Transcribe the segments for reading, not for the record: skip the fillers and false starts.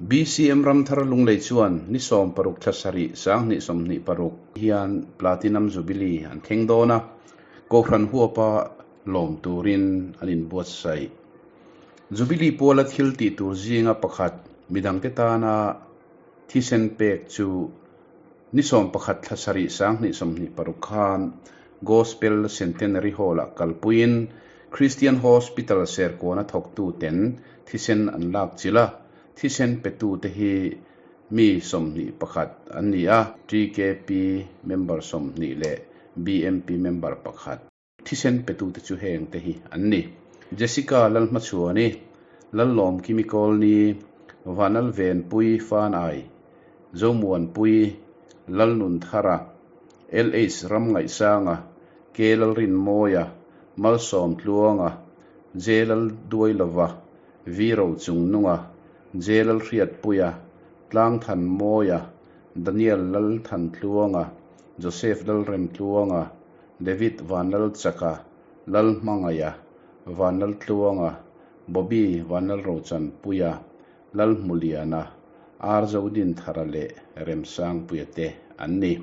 BCM Ramthar Lunglei chuan ni 16 thla sarih 2026 hian Platinum Jubilee an thleng dawn a, Kohhran huapa lawm turin an inbuatsaih. Jubilee puala thil tih tur zinga pakhat midangte tana thisen pek chu ni 11 thla sarih 2026 khan Gospel Centenary Hall-ah kalpuiin Christian Hospital Serkawn-a thawktuten thisen an lak chilh a, thisen petute hi mi 21 an ni a, TKP member 20 leh BMP member pakhat. Thisen petute chu heng te hi an ni. Jessica Lalhmachhuani, Lallawm Kimi Kawlni, Vanalvenpui Fanai, Zomuanpui, Lalnunthara, LH Ramngaihsanga, K Lalrinmawia, Malsawmtluanga, J Lalduailova, V Rochungnunga, J Lalhriatpuia, Tlangthanmawia, Daniel Lalthantluanga, Joseph Lalremtluanga, David Vanlalchaka, Lalhmangaia, Vanlaltluanga, Bobby Vanlalrochanpuia, Lalhmuliana, R Zodinthara leh Remsangpuia te an ni.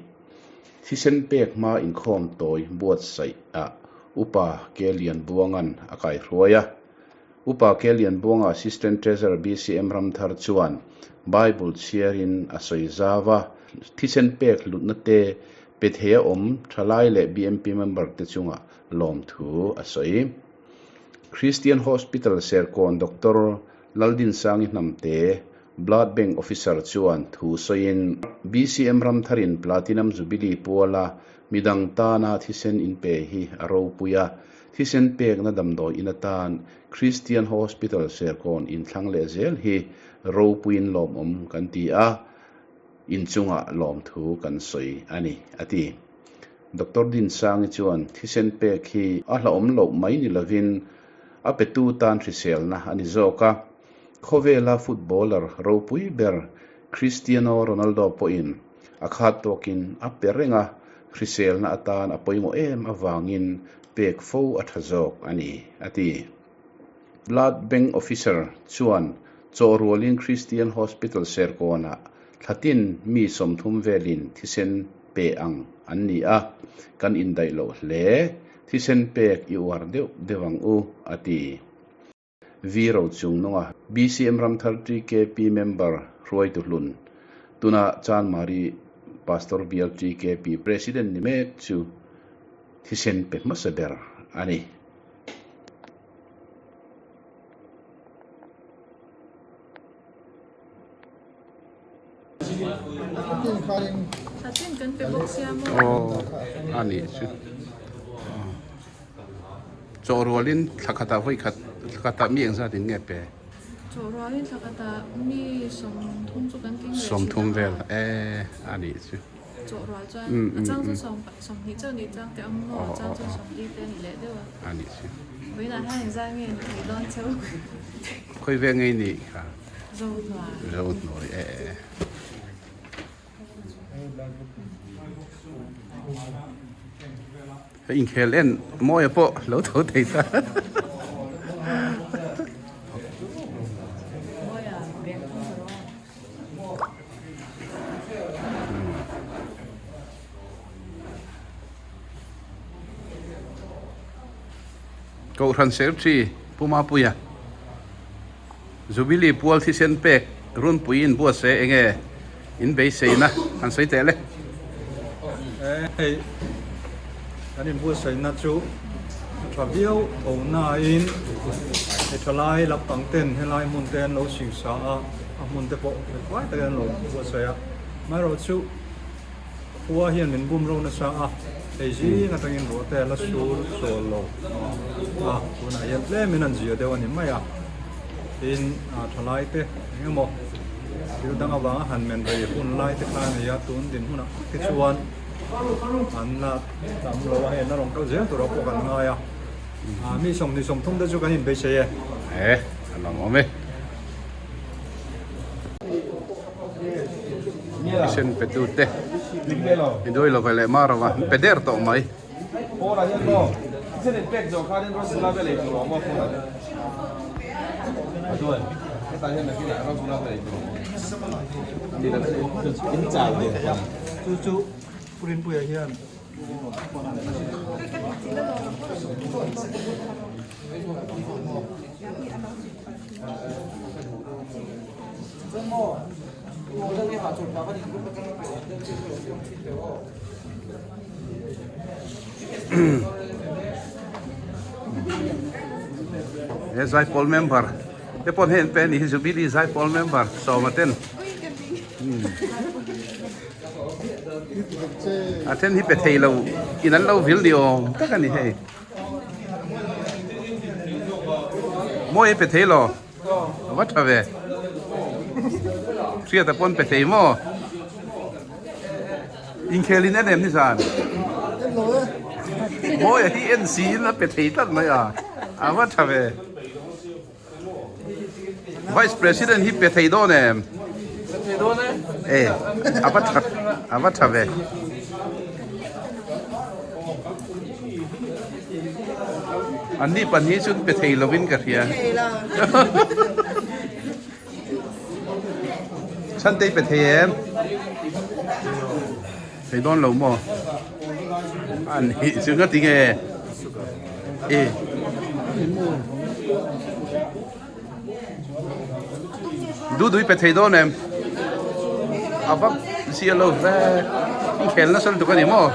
Thisen pek hma inkhawm tawi buatsaih ah Upa Kelianbuanga'n a kaihruai a. Upa Kelianbuanga Assistant Treasurer BCM Ramthar chuan Bible chhiarin a sawi zau a, thisen pek hlutna te pe thei a awm thalai leh BMP member te chungah lawmthu a sawi. Christian Hospital Serkawn Doctor Laldinsangi Hnamte, Blood Bank Officer chuan thu sawiin, BCM Ramtharin Platinum Jubilee puala midang tana thisen inpe hi a ropui a, thisen pekna damdawi in atan Christian Hospital Serkawn inthlang leh zel hi ropuiin lawmawm kan ti a, Inchungah lawmthu kan sawi a ni, a ti. Doctor Dinsangi chuan thisen pek hi a hlauhawm loh mai ni lovin a petu tan hriselna a ni zawk a. Khawvela footballer ropui ber Cristiano Ronaldo pawhin a khat tawkin a pe reng a, hriselna atan a pawimawh em avangin pek fo a tha zawk a ni, a ti. Blood Bank Officer chuan chawhrualin Christian Hospital Serkawnah thlatin mi 30 velin thisen pe ang an ni a, kan indaih loh hle, thisen pek i uar deuh deuh ang u, a ti. V Rochungnunga, BCM Ramthar TKP member hruaitu hlun, tuna Chanmari Pastor Bial TKP President ni mek chu thisen pe hmasa ber a ni. Aw a nih chu chaw rualin thla khatah vawi khat thla khatah mi engzat in nge pe? Chaw rualin thla khatah mi 30 chu kan tling leh thin a. 30 vel e a nih chu. Chaw rual chuan a chang chu 20 chauh nih chang te awm maw a chang chu 40 te a ni leh deuh a. A nih chu. Vawiinah hian inzai nge ni thei dawn cheu. Khawi ve ngei nih kha. Zohnuai. Zohnuai e e. Hei inkhel en mawia pawh lo tho thei ta. Mawia beng thung rawh. Kohhran Secretary Pu Mapuia Jubilee pual thisen pek runpui in buat se enge in beiseina han sawi teh le. Hei kan inbuatsaihna chu a tha viau tho nain he thalai lampang ten helai hmun te an lo singsa a, a hmun te pawh fai takin an lo buatsaih a. Amaherawhchu khua hian min bum ro nasa a, hei zing atangin ruah te a la sur chawl lo a, tunah hian tlemin an zia deuh a ni mai a. Tin, thalai te eng emaw thil dang avanga han men rei hun lai te kha a nei a, tun dinhmunah te chuan an la tam lo a, hei an la rawn kal zel turah pawh kan ngai a, mi 23 te chu kan inbeisei e. E, a lawmawm e. Thisen petu te i dawi lo ve leh mar a an pe der tawh mai. Chu chu Pu Rinpuia hian He zaipawl member te pawn hei an pe a ni hi Jubilee zaipawl member sawma ten a then hi pe thei lo in an lo vil ni awm tak a ni hei mawi a pe thei lo a va tha ve hriata pawn pe thei maw. Inkhel in en em ni zan? En lo e. Mawi a hi en si in a pe thei tlat mai a, a va tha ve. Vice President hi pe thei dawn em? Pe thei dawn e. E, a va tha, a va tha ve. An ni pahnih chuan pe thei lovin ka hria. Chhantei pe thei em? Thei dawn lo maw? A nih chu nga tinge e. Dudui pe thei dawn em? A va zia lo ve. Inkhel nasa lutuk a ni maw?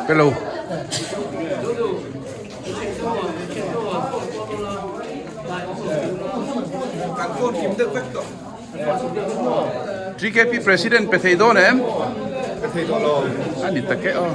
Hello. GKP President pe thei dawn em? Pe thei dawn lo. A ni tak e aw.